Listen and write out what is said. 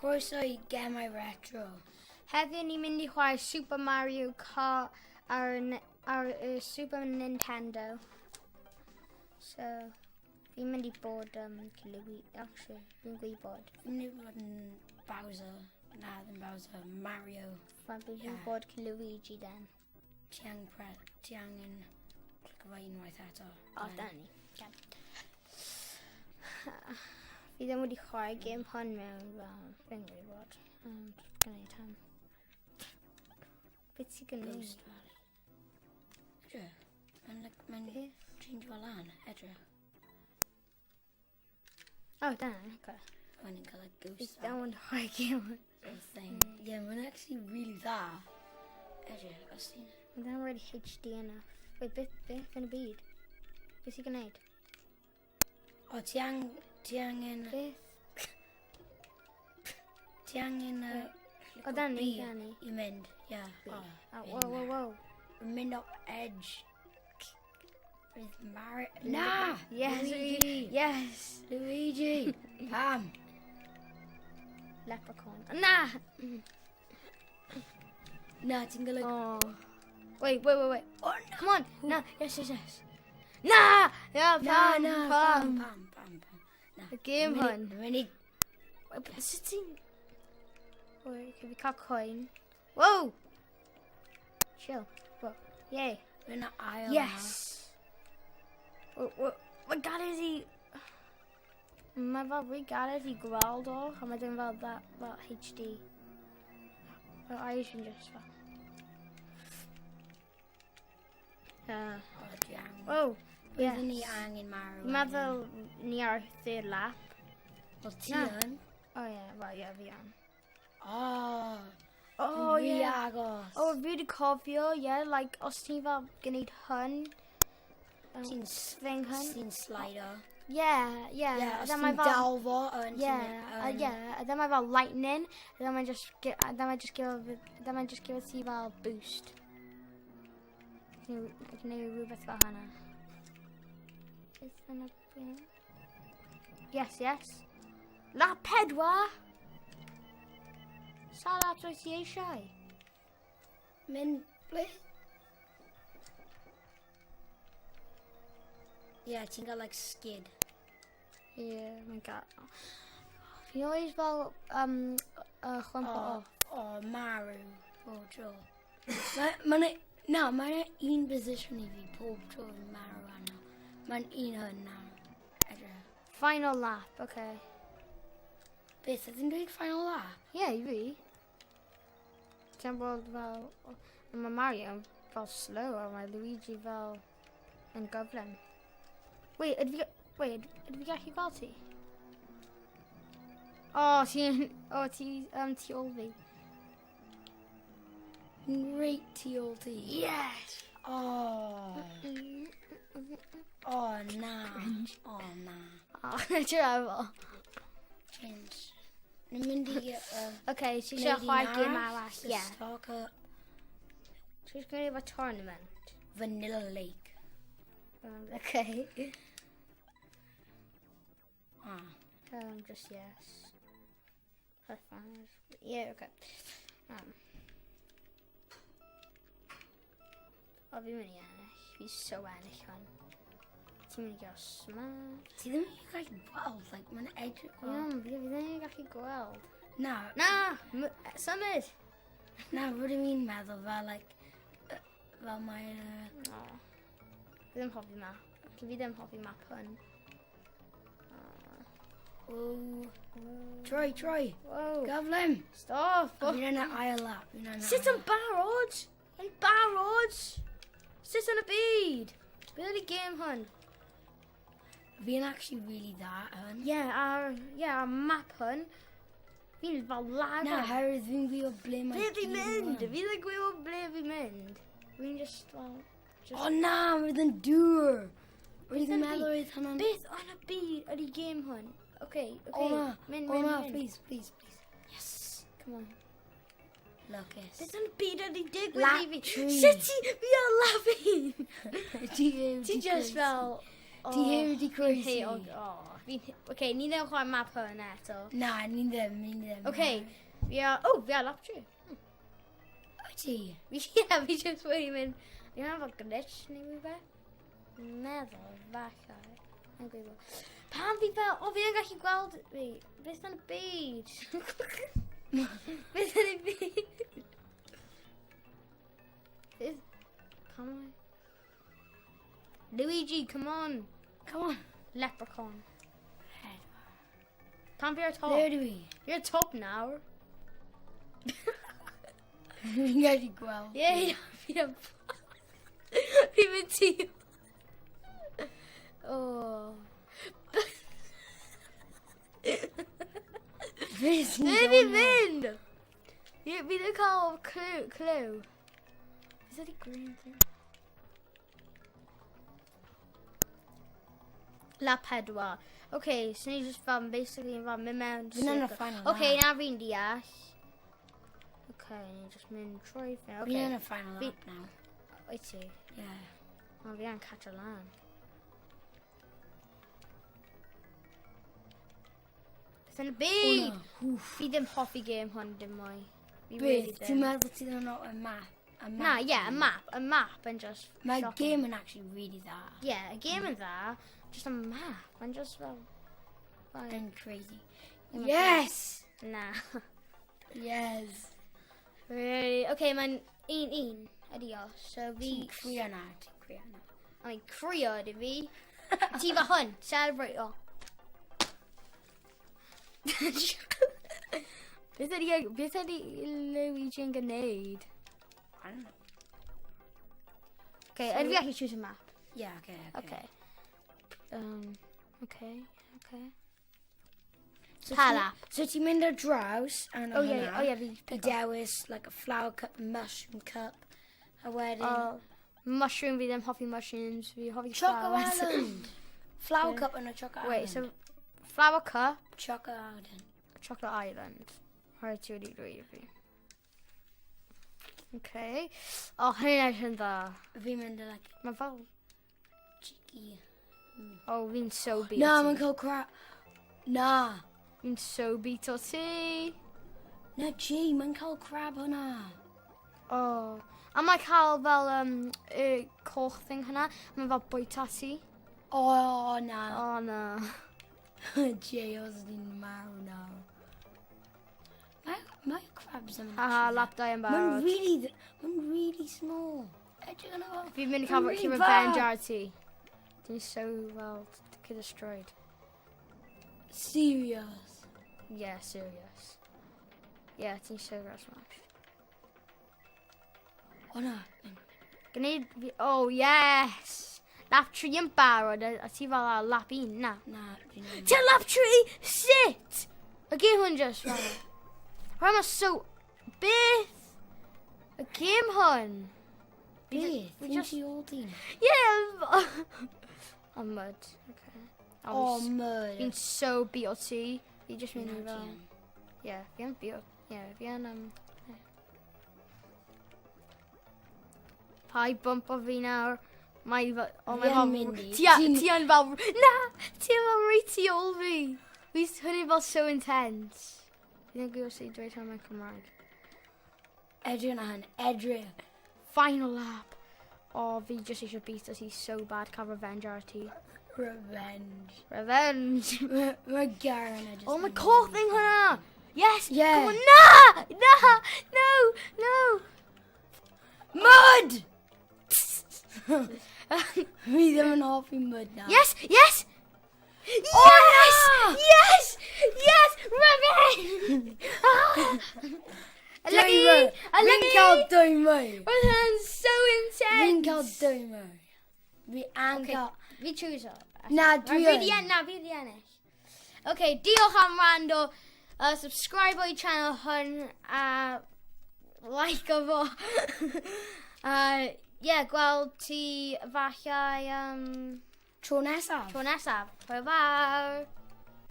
Croeso i Gemau Retro. Heddiw ni'n mynd i chwarae Super Mario Kart ar, ar y Super Nintendo. So, fi'n mynd i bod um, Luigi, actually, fi'n gwybod. Fi'n mynd i bod yn Bowser. Na, ddim Bowser, Mario. Fi'n mynd i bod Luigi then. Ti angen pre... Ti angen clicio fo unwaith eto. O, dyna ni. Fi ddim wedi chwarae gêm hwn mewn fel, fi'n gwybod. Just gwneud hyn. Beth sy'n gwneud? Ghost Valley. Edrych. Mae'n like, mae'n change fel lan. Edrych. Oh, dyna ni, okay. Mae'n ni'n cael like ghost Fi ddim yn chwarae gêm hwn. Thing. Yeah, mae'n actually really dda. Edrych, os ti'n... Mae ddim really HD enough. Wait, beth, beth yn y byd? Beth sy'n gwneud? O, ti ang, ti angen... Beth? Ti angen... O, dyna ni, dyna ni. I mynd, ie. Oh, wow, wow, wow. Mynd up edge. With Mario... Na! Yes, Luigi! Yes! Luigi! Pam! Leprechaun. Na! Na, ti'n gael... Oh. Wait, wait, wait, wait. Oh, no! Come on! Na, yes, yes, yes. Na! Yeah, pam, na, na, pam. Pam, pam, pam. Na. Y game hwn. Dwi'n mynd i... Sut ti'n... Wait, can we cael coin? Whoa! Chill. Whoa. Yay. Mae'n ail. Yes! Mae galed i... Mae fel rhy galed i gweld o, a mae ddim fel that, fel HD. Mae eyes yn just fel... Oh, yes. Byddwn ni angen marw. Dwi'n meddwl ni ar third lap. Wel, ti yn. Oh, yeah, well, yeah, fi yn. Oh, Oh, really yeah. agos. Oh, fi wedi cofio, yeah, like, os ti'n fel gwneud hwn, Ti'n thing hwn. Ti'n slido. Yeah, yeah. Yeah, os then mae ti'n fel- dal fo, yn ti'n... Yeah, yeah. A then mae fel lightning, a then mae just, then mae just give, then mae just give ti fel boost. Neu, neu rhywbeth fel hynna. Beth yn y byd? Yes, yes. Lap pedwar! Sawl lap wyt ti eisiau? Mynd, ble? Yeah, ti'n gael like skid. Ie, yeah, mae'n gael... Fi always fel chwampo off. O, marw, bob tro. Mae'n... Ma na, mae'n un position i fi pob tro fi'n marw arno. Mae'n un hwn nawr. Edrych. Final lap, okay. Beth, ydyn dweud final lap? Ie, yeah, i fi. Ti'n bod fel... Mae Mario fel slow a mae Luigi fel yn gyflym. Wait, ydw fi... Wait, ydw fi gallu gweld ti? O, oh, ti'n... O, oh, ti tu ôl fi. Reit tu ôl ti. Yes! Oh. Oh, na. Cringe. Oh, na. Oh, ti'n meddwl? Change. Ni'n mynd i... Okay, ti eisiau chwarae gêm arall? Ie. Yeah. Ti eisiau gwneud efo tournament? Vanilla Lake. Okay. Ah. Just yes. That's Yeah, okay. O, fi'n mynd i ennill. Fi'n so ennill hwn. Ti'n mynd i gael smash. Ti ddim yn gallu gweld, like, mae'n edrych... Iawn, fi ddim yn gallu gweld. Na. Na! Symud! Na, rydyn ni'n meddwl fel, like, fel mae'r... Oh. Fi ddim hoffi map. Fi ddim hoffi map hwn. Oh. Troi, troi. Whoa. Gyflym. Stop. Fi'n yna ail lap. Sut yn barod? Yn barod? Sut yn y byd? Beth ydy gêm hwn? Fi'n actually really dda hwn. Yeah, ar, yeah, ar map hwn. Fi'n fel lag. Na, herwydd fi'n gwybod ble mae Ble fi'n mynd? Fi ddim gwybod ble fi'n mynd. Fi'n just fel... Just... O na, roedd yn dŵr. Roedd yn meddwl oedd hwnna'n... Beth yn y byd ydy gêm hwn? Okay, okay. O na, mynd, o mynd, na, mynd. Please, please, please. Yes, come on. Lucas. Beth yn y byd ydy digwydd i fi? Tree. Sut ti... Fi ar laughing. Ti Ti just fel... Ti heb wedi croesi. Oh, okay, ni ddim chwarae map hwn eto. Na, ni ddim, ni ddim. Okay, fi ar... Oh, fi ar lap 3. Wyt ti? Ie, fi just wedi mynd... Fi'n meddwl glitch neu rhywbeth. Meddwl, falle. Yn gwybod. Pam fi fel... O, fi yn gallu gweld fi. Beth yn y byd? Beth yn y byd? Beth... Pam I... Luigi, come on. Come on. Leprechaun. Pam fi ar top? Ble ydw i? You're top nawr. Fi'n gallu gweld. Ie, yeah, fi am... Fi'n mynd ti. Oh. Beth sy'n Ble fi fynd? Fi ddim cael clue. clue. Is that a green thing? La pedwar. Okay, so ni just fel, basically, fel mynd mewn. Fi'n yn y circle. final Okay, lap. na fi'n deall. Okay, ni just mynd trwy fe. Fi'n yn Okay. y final Fi- lap now. Wyt ti? Yeah. O, fi angen catch lan. Beth yn y byd? Fi ddim hoffi game hwn dim mwy. Fi really Beth, ti'n ddim. meddwl ti ddim yn y map? Y map Na, ie, yeah, y map. Y map yn just Mae'r shocking. game yn actually really dda. Yeah, y game yn dda. Just y map. Mae'n just fel... Like, Yn crazy. Mae'n Yes! na. Yes. Really? Okay, mae'n un un ydi o. So fi... Ti'n crio nawr, ti'n crio nawr. I mean, crio ydi fi. Ti fe hwn, celebrate o. Beth ydi Luigi yn gwneud? I don't know. Okay, so, ydw fi allu choose a map? Yeah, okay, okay. Okay. Okay, okay. So Pa ti- lap? So ti'n mynd ar draws and Oh yeah, oh yeah, fi I pick up. dewis like a flower cup, mushroom cup, a wedyn... Oh, mushroom, fi ddim hoffi mushrooms, fi hoffi Choco flowers. Island! Flower Yeah. cup and a choco Wait, island. so flower cup, Choco Island. Chocolate Island. Rhaid ti wedi dweud i fi. Okay. Oh, hynny'n edrych yn dda. Fi'n mynd i like Mae fel... cheeky. Oh, fi'n so beat. Na, mae'n cael crap. Na. Fi'n so beat o ti. Na, G, mae'n cael crab hwnna. Oh. A mae cael fel y coch thing hynna. Mae fel bwyta ti. Oh, na. Oh, na. G, os ni'n marw nawr. Mae crabs yn Haha, lap dau yn Mae'n barod. really, mae'n really small. Edrych yna fo. Fi'n mynd i cael Mae'n really revenge bad. ar ti. Ti'n so, well, destroyed. Serious. Yeah, serious. Yeah, ti'n so got smashed. O na. Gwneud fi... Oh, yes! Lap 3 yn barod, a ti fel ar lap 1, na. Na, dwi'n Ti ar lap 3? Sit! Y game hwn just fel... Rhaid mae so... Beth? Y game hwn? Beth? We Fi'n just... tu ôl ti. Yeah! Oh, mud. Okay. Oh, mud. Fi'n so beat o ti. Fi just mynd i Na, fel... ti yn. Yeah, fi yn beat o... Yeah, fi yn... Yeah. Pai bump o fi nawr. Mae fel... Oh, Fi mae yn fel... mynd i. Ti yn fel... Na! Ti yn fel reit tu ôl fi. Fi hynny fel so intense. Fi ddim yn gwybod sut i dweud hwnna mewn Cymraeg. Edrych yna hyn. Edrych. Final lap. Oh, fi just eisiau beat o ti so bad cael revenge ar ti. Revenge. Revenge! Mae Garen a just... Oh, mae coch thing hwnna! Yes! Yeah. Come on. Na! Na! No! No! Mud! Fi ddim yn hoffi mud na. Yes! Yes! Oh, Yes! na! Yes! Yes! Revenge! Dwy mwy. Fi'n cael dwy mwy. Roedd hwnna'n so intense! Fi'n cael dwy mwy. Fi an Okay. cael... Fi choose o. Na, dwi Fi di yn. en, na, fi di ennill. Okay, diolch am rando. Subscribe o'i channel hwn a like o fo. Yeah, gweld ti falle Tro nesaf. tro nesaf. Hwyl fawr.